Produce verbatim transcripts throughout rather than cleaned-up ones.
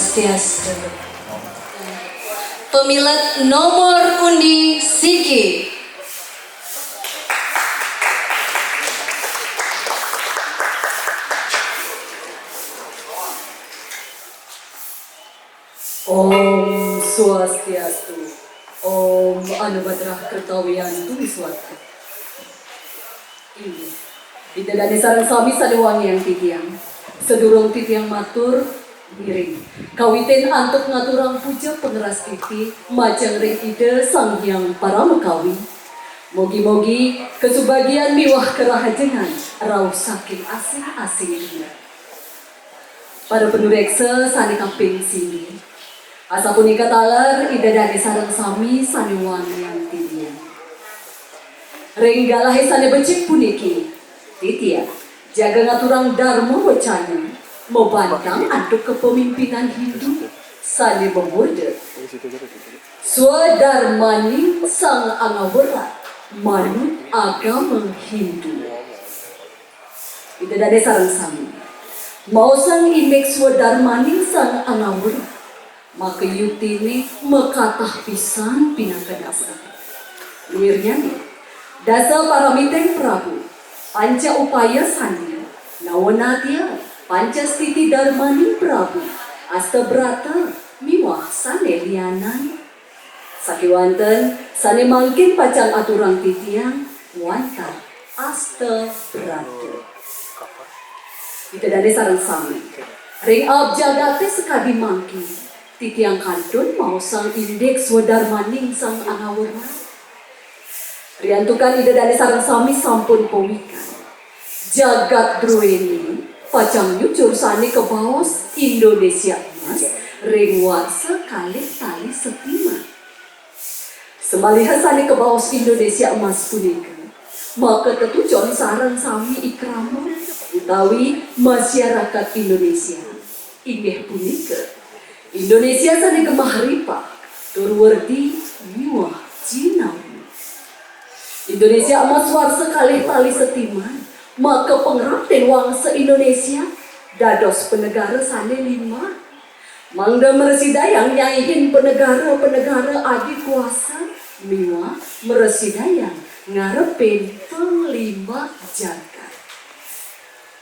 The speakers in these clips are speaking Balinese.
Swastiastu. Pemilet nomor undi siki. Om Swastiastu. Om Anubhadrah Kertawiantu Swaha. Inggih. Ida dane sareng sami sane wangiang titiang. Sadurung titiang matur, ngiring kawitin antuk ngaturang puja pangrastiti majeng ring Ida Sang Hyang Paramakawi. Mugi-mugi kasubagian miwah karahajengan rauh saking asing-asing Ida. Para panureksa sane kaping sini. Asapunika taler Ida dane sareng sami sane wangiang titiang. Ring galahe sane becik puniki, titiang jaga ngaturang darma wacana mabantang antuk kepemimpinan Hindu sane mamurda Swadarmaning Sang Angawera manut agama Hindu. Ida dane sareng sami. Maosang indik swadarmaning Sang Angawera, maka yuktine makatah pisan pinaka dasar. Luirnyane, dasa paramiting Prabu, panca upaya sandi, nawa natya, panca stiti darmaning Prabu, asta brata, miwah sane lianan. Sakewanten sane mangkin pacang aturang titiang wantah asta brata. Ida dane sareng sami. Ring aab jagate sakadi mangkin, titiang kantun maosang indik swadarmaning Sang Angawera. Riantukan Ida dane sareng sami sampun pawikan. Jagat druene pacang nyucur sane kabaos Indonesia Emas ring warsa kalih tali setiman. Samaliha sane kabaos Indonesia Emas punika, maka tetujon sareng sami ikrama utawi masyarakat Indonesia, inggih punika Indonesia sane gemah ripah, tur werdi miwah jinawi. Indonesia Emas warsa kalih tali setiman, maka pangraptin wangsa Indonesia dados panegara sane limbak. Mangda mrasidayang nyaihin panegara-panegara adikuasa miwah mrasidayang ngarepin panglimbak jagat.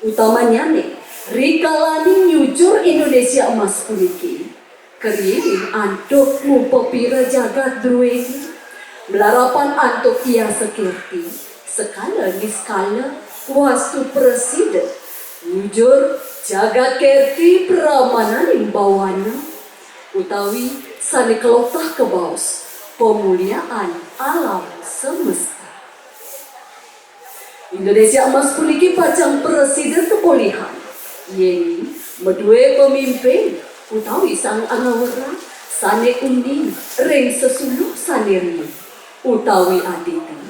Utamannyane, rikalaning nyucur Indonesia Emas puniki, kariin antuk mapapira jagat druene, malarapan antuk yasa kerti, sekala niskala, wastu prasida, nyucur jagat kerti pramananing bawana, utawi sane kalotah kabaos pamuliaan alam semesta. Indonesia Emas puniki pacang prasida kapolihan, yening madue pamimpin utawi Sang Angawera sane uning ring sesuluh sane riin utawi atiti.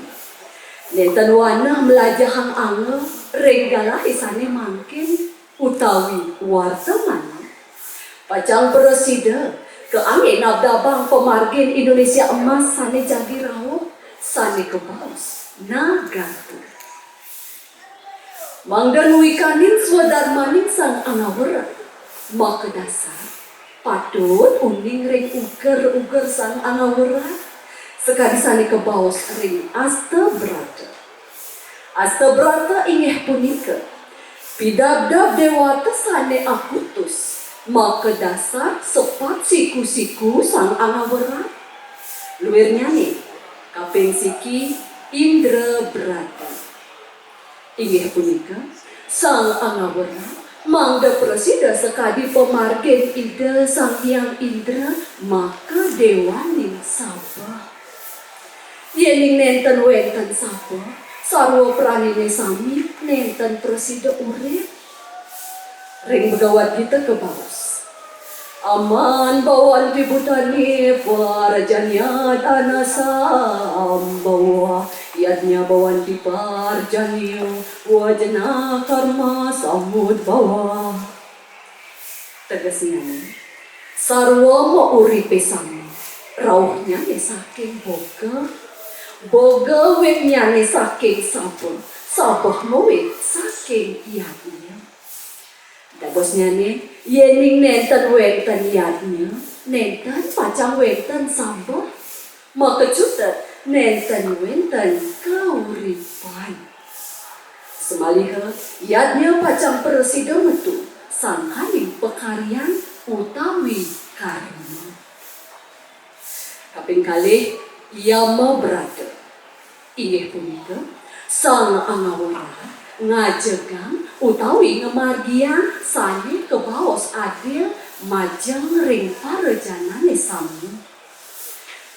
Nenten wanah mlajahang angga ring galahe sane mangkin utawi wartamana. Pacang prasida kaangge nabdabang pamargin Indonesia Emas sane jagi rauh, sane kabaos Nagatu. Mangda nuikanin swadarmaning Sang Angawera, makadasar patut uning ring uger-uger Sang Angawera, sakadi sane kabaos ring Asta Brata. Asta Brata inggih punika pidabdab dewata sane akutus, makadasar sepat siku-siku Sang Angawera. Luirnyane, kaping siki Indra Brata. Inggih punika, Sang Angawera mangda prasida sakadi pamargin Ida Sang Hyang Indra, maka dewaning sabeh. Yening nenten wenten sabeh, sarwa pranine sami nenten prasida urip. Ring Bhagavad Gita kabaos, "Aman bhavanti bhutani parajanyadhanasambhavah, yadnya bhavanti parajanya vajana karma samudbhavah." Tegesnyane, sarwa mauripe sami rauhnyane saking boga, boga witnyane saking sabeh, sabeh mawit saking yadnya. Dadosnyané, yéning nénten wénten yadnya, nénten pacang wénten sabeh, makacutet nénten wénten kauripan. Samaliha yadnya pacang prasida metu sangkaning pakaryan utawi karma. Kaping kalih, Yama Brata. Inggih punika, Sang Angawera ngajegang utawi ngamargiang sané kabaos adil majeng ring parajanané sami.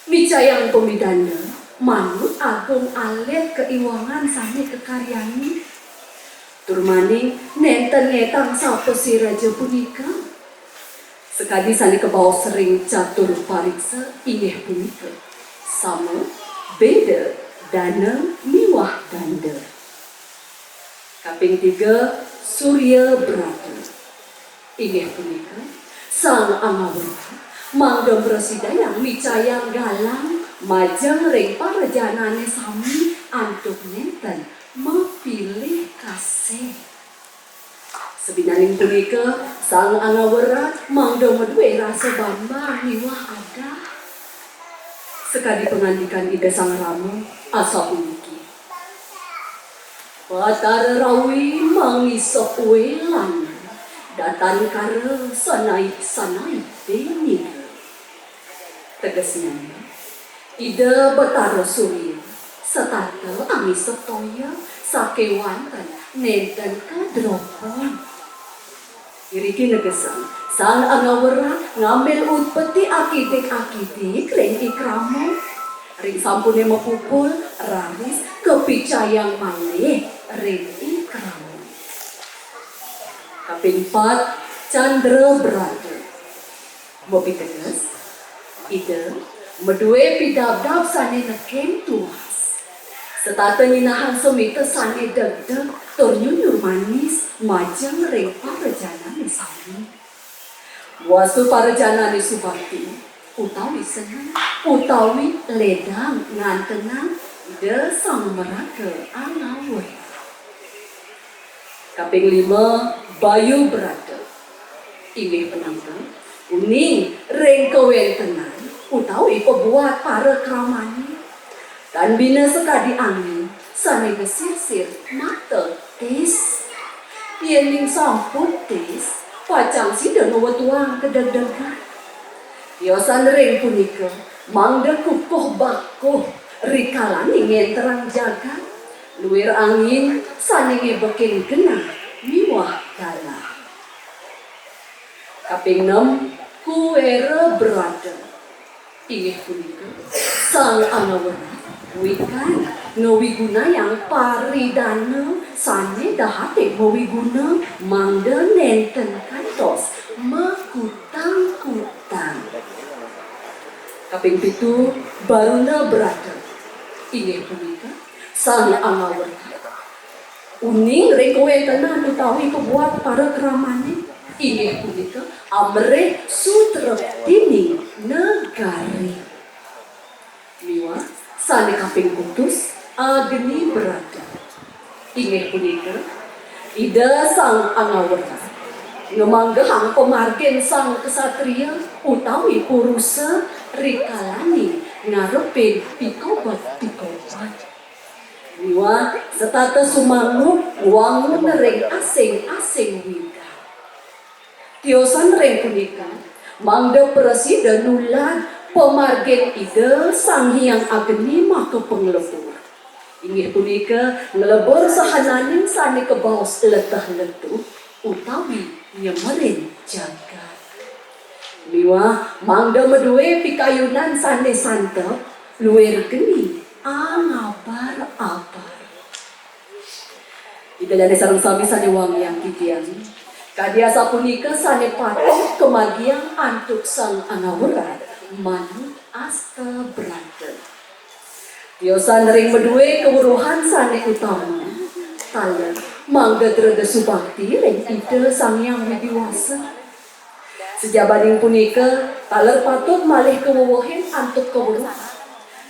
Micayang pamidanda manut agung alit kaiwangan sané kakaryanin. Tur maning nénten ngétang sapasiraja punika. Sakadi sané kabaos ring catur pariksa inggih punika, sama, beda, dana, miwah danda. Kaping tiga, Surya Brata. Inggih punika, Sang Angawera mangda mrasidayang micayang galang majeng ring parajanané sami antuk nénten mapilih kasih. Sabinaning punika, Sang Angawera mangda madué rasa bambang miwah adah. Sakadi pangandikan Ida Sang Rama, asapuniki, "Batara rawi mangisep wélan, datangkara sanai-sanai déning." Tegesnyané, Ida Batara Surya setata angisep toya sakéwanten nénten kadropon. Iriki negesang, Sang Angawera ngambil utpeti akidik-akidik ring i krama. Ring sampuné mapupul, raris kapicayang malih ring i krama. Kaping pat, Candra Brata. Mapiteges, Ida madué pidabdab sané nekén tuas. Setata nyinahang semita sané degdeg tur nyunyur manis majeng ring parajanané sami. Wastu parajanané subakti utawi seneng utawi lédang ngantenang Ida Sang Maraga Angawera. Kaping lima, Bayu Brata. Inggih punika, uning ring kawéntenan utawi pabuat parakramané. Tan bina sakadi angin sané ngasirsir mata tis. Yéning sampun tis, pacang sida ngwetuang kadegdegan. Tiosan ring punika, mangda kukuh bakuh rikalané ngénterang jagat, luir angin sané ngébekin genah miwah galah. Kaping nem, Kuwéra Brata. Inggih punika, Sang Angawera wikan ngawigunayang paridana sané dahating mawiguna mangda nénten kantos makutang-kutang. Kaping pitu, Baruna Brata. Inggih punika, Sang Angawera uning ring kawéntenan utawi pabuat parakramané, inggih punika amrih sutreptining negari. Miwah sané kaping kutus, Agni Brata. Inggih punika, Ida Sang Angawera ngamanggehang pamargin sang ksatria utawi purusa rikalané ngarepin pikobet-pikobet. Miwah setata sumangup ngwangun ring asing-asing wikan. Tiosan ring punika, mangda prasida nulad pamargin Ida Sang Hyang Agni maka panglebur. Inggih punika, nglebur sahananing sané kabaos leteh-letuh utawi nyemerin jagat. Miwah mangda madué pikayunan sané santep, luir geni angabar-abar. Ida dané sareng sami sané wangiang titiang. Kadi asapunika sané patut kamargiang antuk Sang Angawera manut asta brata. Tiosan ring madué kaweruhan sané utama, taler mangda dreda subakti ring Ida Sang Hyang Widi Wasa. Sajabaning punika, taler patut malih kawewehin antuk kaweruhan.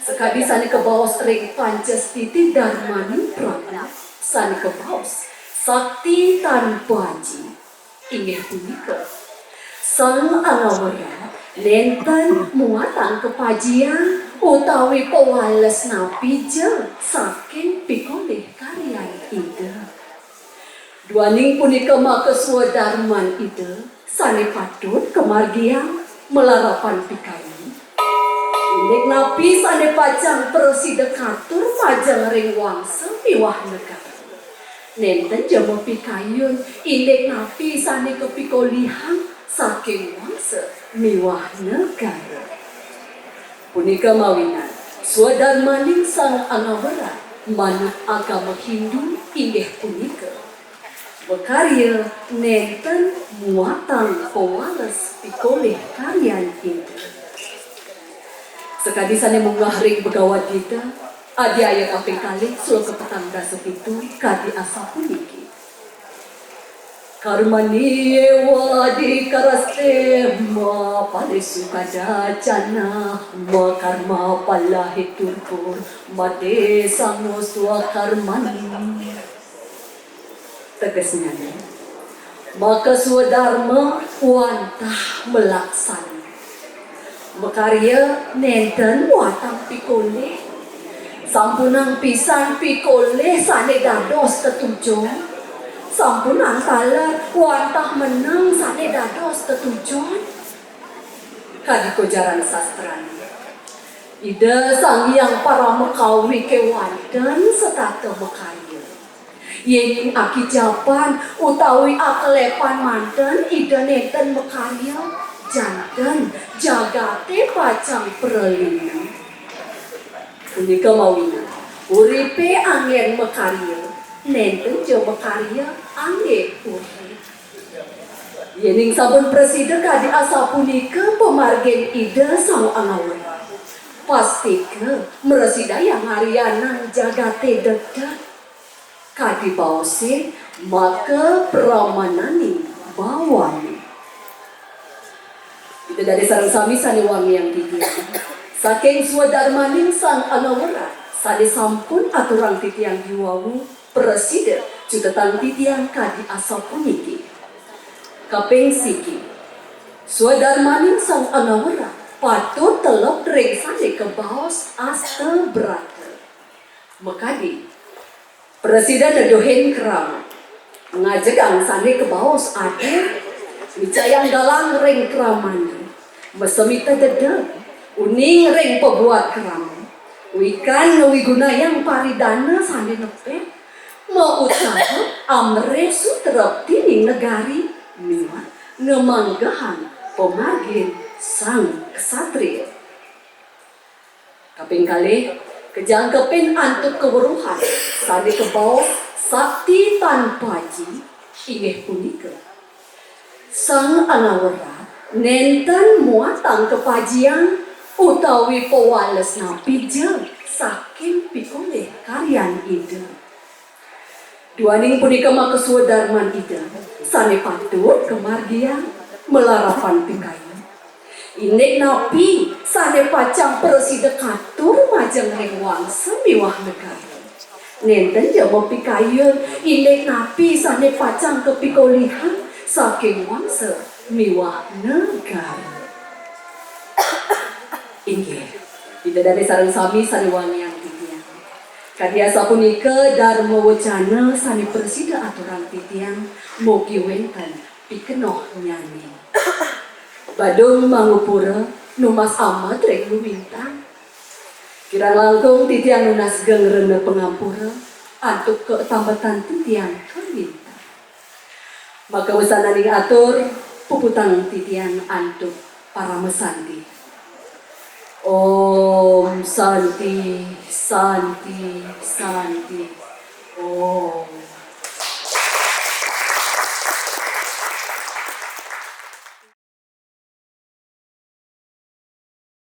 Sakadi sané kabaos ring Pancastiti Darmaning Prabhu, sané kabaos, "Sakti tan baji." Inggih punika, Sang Angawera nenten muatang kapajian utawi pawales napi ja saking pikolih karyan Ida. Duaning punika maka swadarman Ida sane patut kamargiang malarapan pikayu. Indik napi sane pacang prasida katur majeng ring wangsa miwah negara. Nenten ja mapikayun indik napi sane kapikolihang saking wangsa miwah negara. Punika mawinan swadarmaning Sang Angawera manut agama Hindu inggih punika makarya nenten muatang pawales pikolih karyan Ida. Sakadi sane munggah ring Bhagavad Gita, adhyaya kaping kalih, sloka petang dasa pitu, kadi asapuniki. Karmanyeva adhikaraste ma phalesu kadacana, ma karma phala hetu bho ma te sangosva karmani. Tegesnyane, maka swadarma wantah malaksana. Makarya nenten wantah pikolih. Sampunang pisan pikolih sane dados tetujon. Sampunang taler wantah meneng sane dados tetujon. Kadi kojaran sastrane, Ida Sang Hyang Paramakawi kewanten setata makarya. Yening akijapan utawi akelepan manten Ida nenten makarya, janten jagate pacang pralina. Punika mawinan uripe anggen makarya, nenten ja makarya anggen urip. Yening sampun prasida kadi asapunika pamargin Ida Sang Angawera, pastika mrasidayang ngaryanang jagate dedek. Kadi baose, maka pramananing bhavane. Ida dane sareng sami sane wangiang titiang. Saking swadarmaning Sang Angawera sane sampun aturang titiang diwawu, prasida cutetang titiang kadi asapuniki. Kaping siki, swadarmaning Sang Angawera patut teleb ring sane kabaos asta brata. Makadi, prasida neduhin krama, ngajegang sane kabaos atur, micayang galang ring kramane, masemita dedek, uning ring pabuat krama, wikan ngawigunayang paridana sane nepet, mautaha amrih sutreptining negari miwah ngamanggehang pamargin sang ksatria. Kaping kalih, kajangkepin antuk kaweruhan sane kabaos sakti tan paji, inggih punika, Sang Anawara nenten muatang kapajian utawi pawales napi ja saking pikolih karyan Ida. Duaning punika makaswadarman Ida sane patut kamargiang malarapan pikayu. Indik napi sane pacang prasida katur majeng ring wangsa miwah negara. Nenten ja mapikayun indik napi sane pacang kapikolihang saking wangsa miwah negara. Inggih, Ida dane sareng sami sane wangiang titiang. Kadi asapunika darma wacana sane prasida aturang titiang, mugi wenten pikenohnyane. Badung mangupura, numbas amat ring luwintang. Kirang langkung titiang nunas geng rena pangampura antuk katambetan titiang kalintang. Makawesananing atur, puputang titiang antuk paramasanti. Om Santi, Santi, Santi. Om.